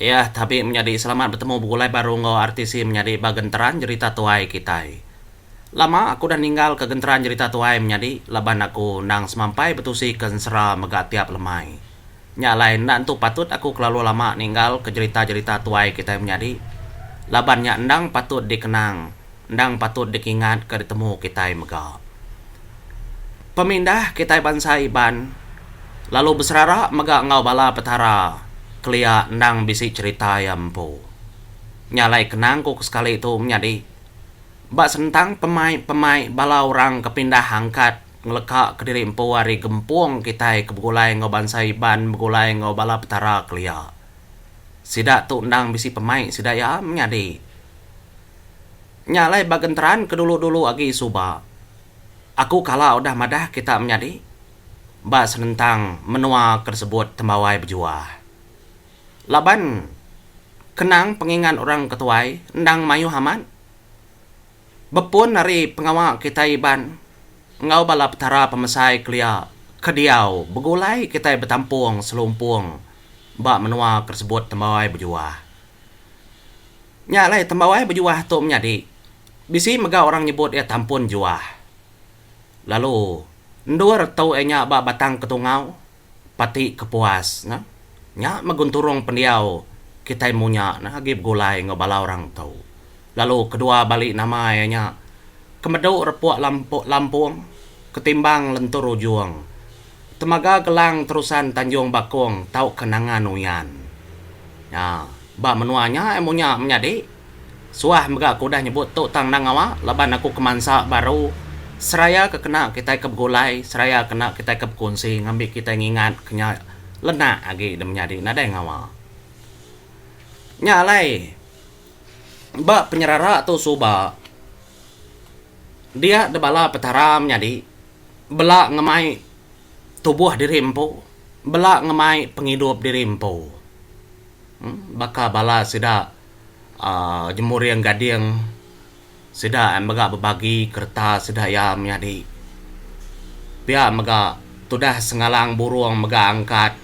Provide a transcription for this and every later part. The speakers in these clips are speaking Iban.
Iya, tabi menyadi selamat betemu begulai baru enggau RTC menyadi ba genteran jerita tuai kitai. Lama aku udah ninggal ke genteran jerita tuai menyadi laban aku endang semampai betusi ke ensera mega tiap lemai. Nya alai enda entu patut aku kelalu lama ninggal ke jerita-jerita tuai kitai menyadi laban nya endang patut dikenang, endang patut dikingat ke ditemu kitai mega. Pemindah kitai bansa Iban lalu beserara mega enggau bala Petara kelia endang bisi cherita iya empu. Nya alai kenang ku ke sekali tu menyadi ba senentang pemai-pemai bala orang ke pindah angkat ngeleka kediri empu ari gempung kitai ke begulai enggau bansa Iban begulai enggau bala Petara kelia. Sida tu endang bisi pemai sida iya menyadi. Nya alai ba genteran ke dulu-dulu agi suba. Aku kala udah madah kita menyadi ba senentang menua ke disebut Tembawai Bejuah. Laban kenang pengingat orang ke tuai endang mayuh amat. Bepun ari pengawa kitai Iban enggau bala petara pemesai kelia ke diau begulai kitai betampung selumpung ba menua ke disebut Tembawai Bejuah. Nya alai tembawai bejuah tu menyadi bisi mega orang nyebut iya tampun juah. Lalu endur tu iya nya ba Batang Ketungau, Pati Kepuas ne. Nya meh genturung pendiau kitai munya ne agi begulai enggau bala orang tu. Lalu kedua bali nama iya nya Kemedu Repuk Lampung, Ketimbang Lentur Ujung. Temaga Gelang Terusan Tanjung Bakong tauka Nanga Nuyan. Nya, ba menua nya ai munya menyadi. Suah mega aku udah nyebut tu tang endang ngawa laban aku ke mansa baru seraya ke kena kitai ke begulai, seraya kena kitai ke bekunsi ngambi kitai ngingat ke nya lenak agi da menyadi nadai ngawa. Nya alai ba penyerara tu suba dia da bala Petara menyadi. Bela ngemai tubuh diri empu, bela ngemai pengidup diri empu. Baka bala sida aaa jemuring gading sida mega bebagi kereta sida iya menyadi. Pia mega tudah sengalang burung mega angkat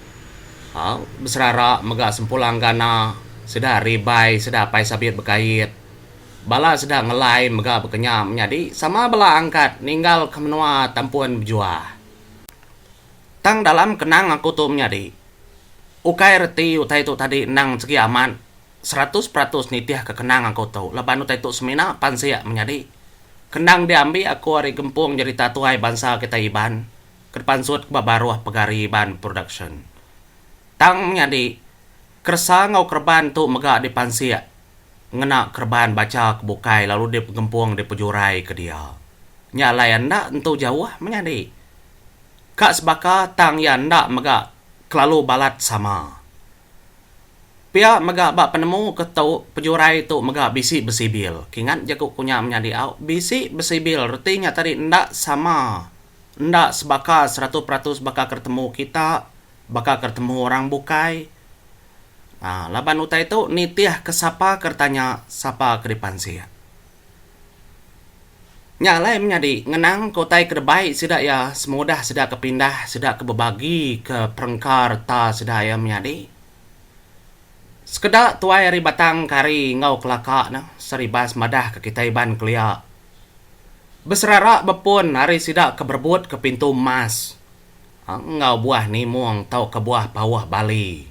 aaa beserara mega sempulang gana sida ribai sida apai sabit bekait. Bala sida ngelai mega bekenya menyadi sama bala angkat ninggalka menua Tampun Bejuah. Tang dalam kenang aku tu menyadi, ukai reti utai tu tadi endang segi amat 100% nitihka kenang aku tu laban utai tu semina pansik menyadi. Kendang diambi aku ari gempung jerita tuai bansa kitai Iban ke dipansut ba baruh Pegari Iban Production. Tang menyadi, keresa enggau kereban tu mega dipansik ngena kereban bacha ke bukai lalu dipegempung dipejurai ke dia. Nya alai enda entu jauh menyadi. Ka sebaka tang iya enda mega kelalu balat sama. Pia mega ba penemu ke tu pejurai tu mega bisi besibil. Kingat jaku ku nya menyadi au bisi besibil reti nya tadi enda sama enda sebaka 100% baka ke ditemu kita baka ke ditemu orang bukai. Aa laban utai tu nitih ke sapa ke ditanya sapa ke dipansik. Nya alai menyadi ngenang ke utai ke debai sida iya semudah sida ke pindah sida ke bebagi ke perengka reta sida iya menyadi. Sekeda tuai ari Batang Kari enggau Kelaka ne Saribas madah ke kitai Iban kelia beserara bepun ari sida ke berebut ke pintu emas. Enggau buah nimung tauka buah pauh bali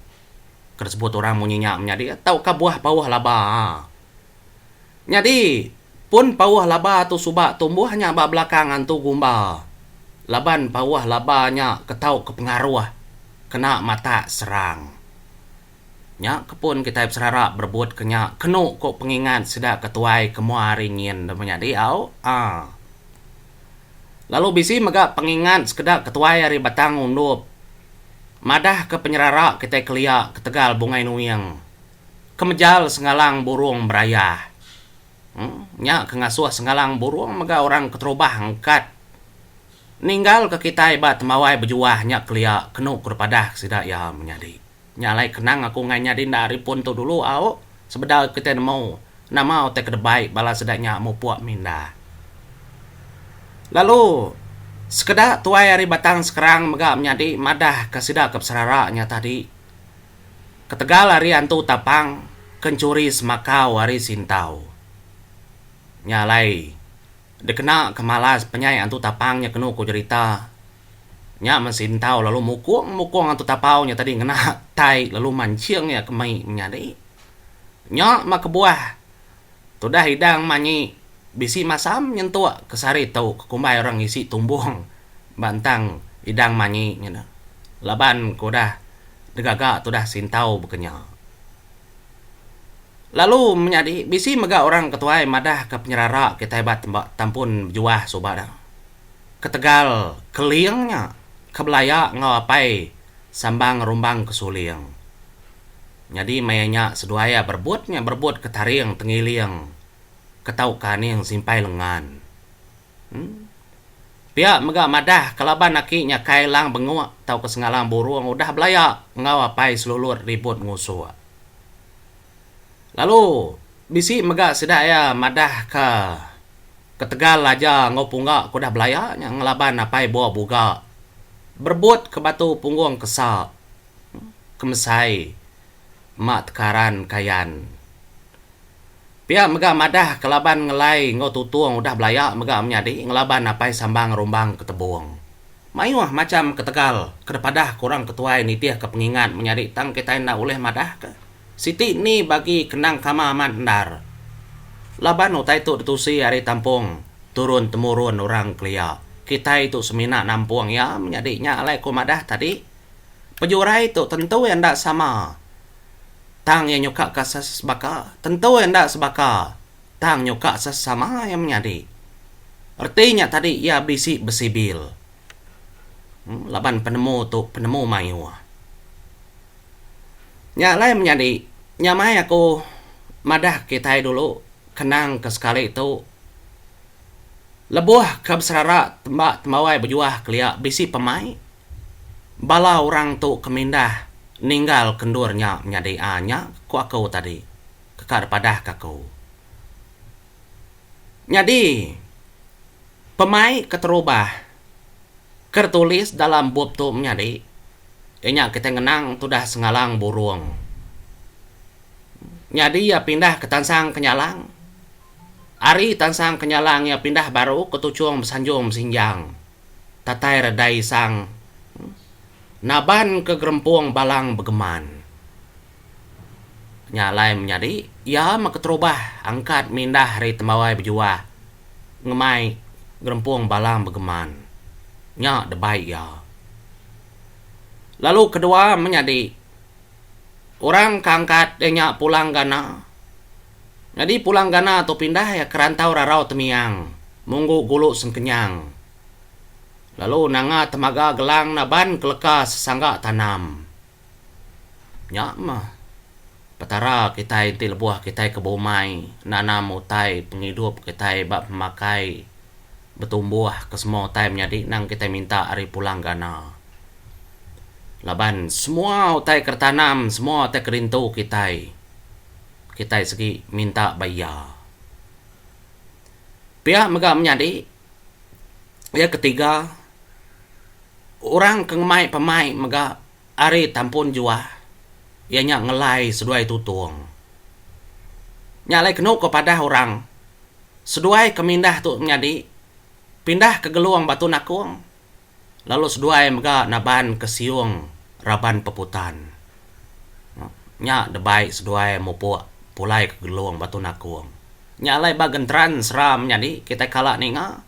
ke disebut orang munyi nya menyadi tauka buah pauh laba. Nyadi pun pauh laba tu suba tumbuh nya ba belakang antu gumba laban pauh laba nya ke tau ke pengaruh kena matak serang. Nya ke pun kitai beserara berebut ke nya kenu ku pengingat sida ke tuai ke mua hari nyin menyadi au. Aa. Lalu bisi mega pengingat sekeda ketuai ari Batang Undup madahka penyerara kitai kelia ketegal Bungai Nuing ke mejal Sengalang Burung berayah. Em nya ke ngasuh Sengalang Burung mega orang keterubah angkat ninggalka kitai ba Tembawai Bejuah nya kelia kenu ku dipadah sida iya menyadi. Nya alai kenang aku enggai nyadi enda ari pun tu dulu au sebedau kitai nemu nama utai ke debai bala sida nya mupuk mindah. Lalu sekeda tuai ari Batang Sekerang mega menyadi madah ka sida ke beserara nya tadi. Ketegal ari antu tapang ke enchuri semakau ari Sintau. Nya alai dikena ke malas penyai antu tapang nya kenu ku jerita. Nya men Sintau lalu mukung-mukung antu tapau nya tadi ngena tai lalu manching iya ke mei menyadi. Nya mah kebuah tudah idang manyi bisi masam nyentuk ke sehari tu ke kumbai orang ngisi tumbung ba entang idang manyi nya laban ke udah Degaga tudah Sintau bekenya. Lalu menyadi bisi mega orang ke tuai madah ke penyerara kitai ba temba tampun bejuah suba da. Ketegal Keling nya ke belaya enggau apai Sambang Rumbang Kesuling. Nyadi maya nya seduai iya berebut nya berebut ke taring tengiling ke tau ke aning simpai lengan. Pia mega madah ke laban aki nya kai Lang Benguk tauka Sengalang Burung udah belaya enggau apai Selulut Ribut Ngusuk. Lalu bisi mega sida iya madah ke ketegal aja enggau pungga ke udah belaya nya ngelaban apai Bua Buga berebut ke batu punggung kesa ke mesai ma tekaran kayan. Pia mega madah ke laban Ngelai enggau Tutong udah belaya mega menyadi ngelaban Apai Sambang Rumbang Ketebung. Mayuh macham ketegal ke dipadah ke orang ke tuai nitihka pengingat menyadi tang kitai enda ulih madahka siti ni bagi kenang kama amat endar laban utai tu ditusi ari tampung turun temurun orang kelia. Kitai tu semina nampung iya menyadi nya alai ku madah tadi pejurai tu tentu iya enda sama. Tang iya nyuka ka sebaka, tentu iya enda sebaka, tang nyuka sesama iya menyadi. Reti nya tadi iya bisi besibil. Laban penemu tu penemu mayuh. Nya alai menyadi, nyamai aku madah kitai dulu kenang ke sekali tu lebuh ke beserara temba tembawai bejuah kelia bisi pemai. Bala orang tu ke mindah ninggal ke endur nya menyadi a nya ku aku tadi ke ka dipadah ke aku. Nyadi pemai keterubah ke ditulis dalam bup tu menyadi iya nya kitai ngenang tudah Sengalang Burung. Nyadi iya pindah ke Tansang Kenyalang. Ari Tansang Kenyalang iya pindah baru ke Tuchong Besanjung Besinjang. Tatai redai isang naban ke gerempung balang begeman. Nya alai menyadi iya meh keterubah angkat mindah ari tembawai bejuah ngemai gerempung balang begeman. Nya debai iya. Lalu kedua menyadi orang ke angkat iya nya Pulang Gana. Nyadi Pulang Gana tu pindah iya ke rantau rarau temiang munggu gulu sengkenyang. Lalu nanga temaga gelang naban keleka sesangga tanam. Nya meh Petara kitai enti lebuh kitai ke bumai nanam utai pengidup kitai ba pemakai betumbuh ke semua utai menyadi nang kitai minta ari Pulang Gana. Laban semua utai ke ditanam semua utai ke dintu kitai, kitai segi minta ba iya. Pia mega menyadi Iya ketiga, orang ke ngemai pemai mega ari Tampun Juah iya nya Ngelai seduai Tutong. Nya alai kenu ko padah orang, seduai ke mindah tu menyadi pindah ke Gelong Batu Nakong lalu seduai mega naban ke Siong raban Peputan. Nya debai seduai mupuk pulai ke Gelong Batu Nakong. Nya alai ba genteran sera menyadi kitai kala ninga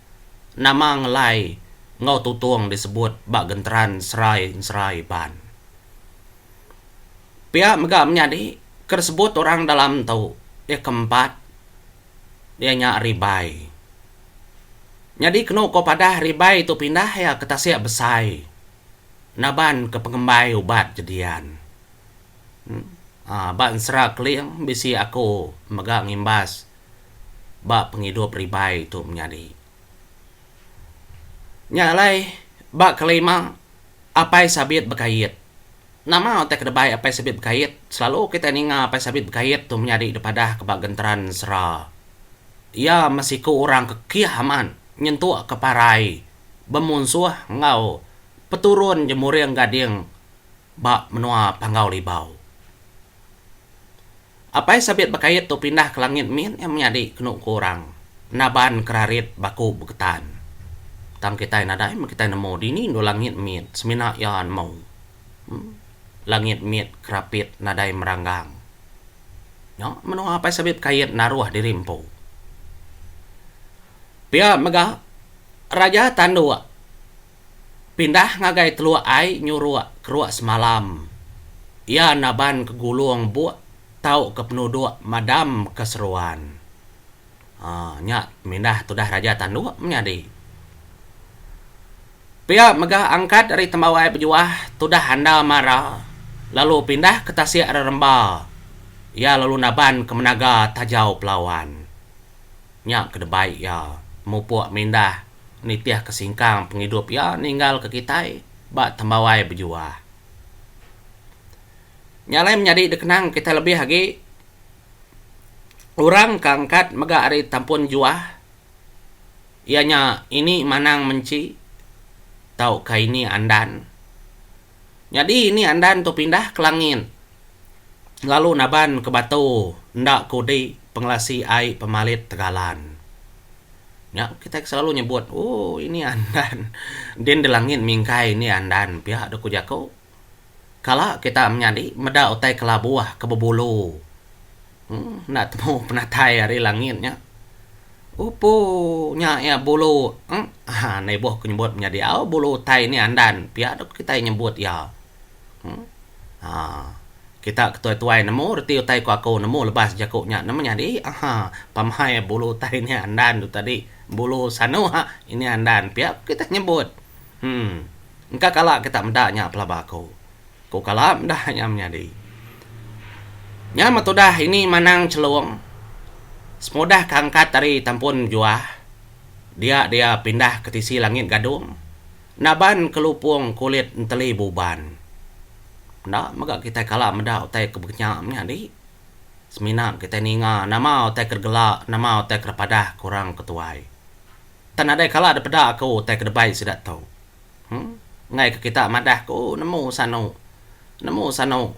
nama Ngelai enggau Tutong disebut ba genteran sera ensera Iban. Pia mega menyadi ke disebut orang dalam tu iya keempat iya nya Ribai. Nyadi kenu ko padah Ribai tu pindah iya ke tasik besai naban ke pengembai ubat jedian. Ba ensera Keling bisi aku mega ngimbas ba pengidup ribai tu menyadi. Nya alai ba kelima Apai Sabit Bekait. Nama utai ke debai Apai Sabit Bekait? Selalu kitai ninga Apai Sabit Bekait tu menyadi dipadah ke ba genteran ensera. Iya meh siku orang ke kih amat nyentuk ke parai bemunsuh enggau peturun Jemuring Gading ba menua Panggau Libau. Apai Sabit Bekait tu pindah ke langit mit iya menyadi kenu ku orang naban kerarit baku Beketan. Tang kitai nadai meh kitai nemu dini endur langit mit semina iya nemu. Langit mit kerapit nadai meranggang. Nya menua Apai Sabit Bekait naruh diri empu. Pia mega Raja Tanduk Pindah ngagai Teluk Ai nyuruk keruk semalam. Iya naban ke gulung buk tau ke penuduk madam ke seruan. Haa nya mindah tudah Raja Tanduk menyadi. Pia mega angkat ari Tembawai Bejuah tudah Anda Mara lalu pindah ke Tasik Reremba. Iya lalu naban ke Menaga Tajau Pelawan. Nya ke debai iya mupuk mindah nitihka singkang pengidup iya ninggalka kitai ba tembawai bejuah. Nya alai menyadi dikenang kitai lebih agi orang ke angkat mega ari tampun juah iya nya ini manang menchi tauka ini andan. Nyadi ini andan tu pindah ke langit lalu naban ke batu enda kudi pengelasi ai pemalit tegalan. Nya kitai ke selalu nyebut ooh ini andan din di langit mingkai ini andan pia deh ku jaku. Kala kita menyadi meda utai kelabuh ke bebulu uhh enda temu penatai ari langit nya. Upu nya iya bulu uhh enda ibuh ku nyebut menyadi au bulu utai ni andan pia deh kitai nyebut iya. Uhh kita ke tuai-tuai nemu reti utai ku aku nemu lebas jaku nya nemu nyadi uhh pamai bulu utai ni andan tu tadi bulu sanu ini andan pia ku kitai nyebut. Uhh engka kala kita meda nya pelaba aku. Ku kala meda nya menyadi. Nya meh tudah ini manang chelung. Semudah ke angkat ari tampun juah, dia dia pindah ke tisi langit gadung, naban ke lupung kulit enteli buban. Enda mega kitai kala meda utai ke bekenya menyadi. Semina kitai ninga nama utai ke gela nama utai ke padah ke orang ke tuai. Tang nadai kala dipeda aku utai ke debai sida tu. Huh. Enggai ke kita madah ku nemu sanu. Nemu sanu.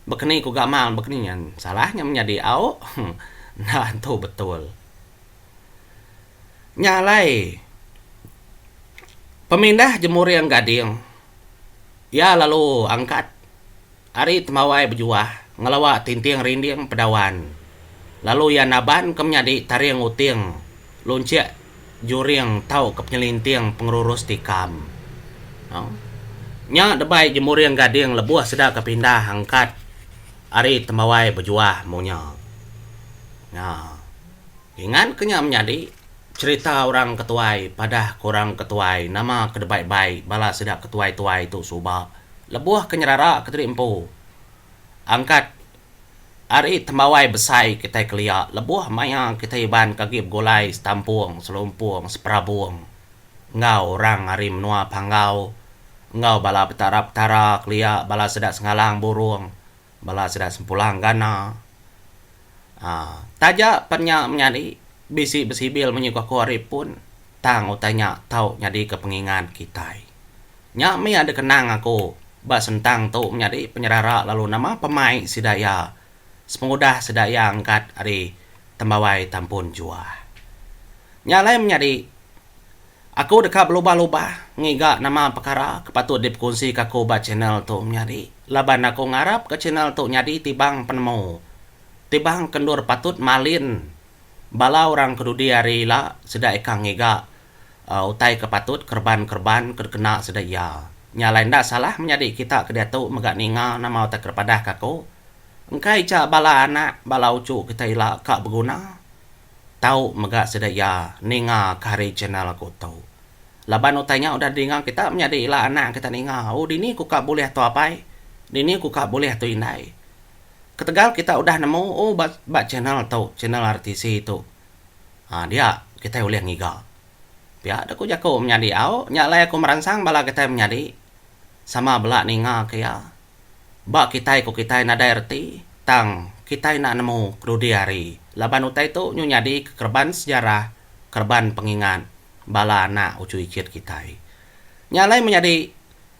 Bekeni ku gamal bekeni nya salah nya menyadi au. Enda entu betul. Nya alai pemindah Jemuring Gading iya lalu angkat ari tembawai bejuah ngelawa tinting rinding pedawan lalu iya naban ke menyadi taring uting lunchik juring tauka penyelinting pengerurus tikam. Nya debai Jemuring Gading lebuh sida ke pindah angkat ari tembawai bejuah munya. Nya. Ingat ke nya menyadi cherita orang ke tuai padah ke orang ke tuai nama ke debai-bai bala sida ke tuai-tuai tu suba lebuh ke nyerara ke diri empu. Angkat ari tembawai besai kitai kelia lebuh maya kitai Iban ke agi begulai setampung, selumpung, seperabung enggau orang ari menua Panggau enggau bala petara-petara kelia bala sida Sengalang Burung, bala sida Sempulang Gana. Aa taja pen nya menyadi bisi besibil munyi ku aku ari pun tang utai nya tau nyadika pengingat kitai. Nya mih ada kenang aku ba sentang tu menyadi penyerara lalu nama pemai sida iya sepengudah sida iya angkat ari Tembawai Tampun Juah. Nya alai menyadi aku deka belubah-lubah ngiga nama pekara ke patut dipekunsika aku ba channel tu menyadi laban aku ngarapka channel tu nyadi tibang penemu tibang ke endur patut malin Bala orang ke dudi hari ila sida ika ngiga utai ke patut kereban-kereban ke dikena sida iya. Nya alai enda salah menyadi kita ke diatu mega ninga nama utai ke dipadahka aku. Engka icha bala anak bala uchu kita ila ka beguna tau mega sida iya ninga ke hari channel aku tu. Laban utai nya udah didinga kita menyadi ila anak kita ninga, oh dini ku ka bulih tu apai, dini ku ka bulih tu indai. Ketegal kita udah nemu oh ba ba channel tu, channel RTC tu. Ha dia kitai ulih ngiga. Pia deh ku jaku menyadi au nya alai aku meransang bala kitai menyadi sama bela ninga ke iya. Ba kitai ku kitai nadai reti tang kitai enda nemu kedudi hari laban utai tu nyu nyadi ke kereban sejarah, kereban pengingat bala anak uchu ichit kitai. Nya alai menyadi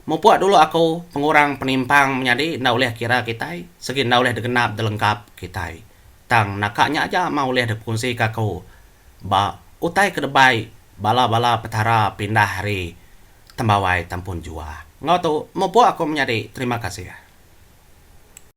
Mupuk dulu aku pengurang penimpang menyadi enda ulih kira kitai segi enda ulih digenap dilengkap kitai. Tang naka nya aja mah ulih dipekunsika aku ba utai ke debai bala-bala petara pindah ari Tembawai Tampun Juah. Enggau tu, mupuk aku menyadi. Terima kasih.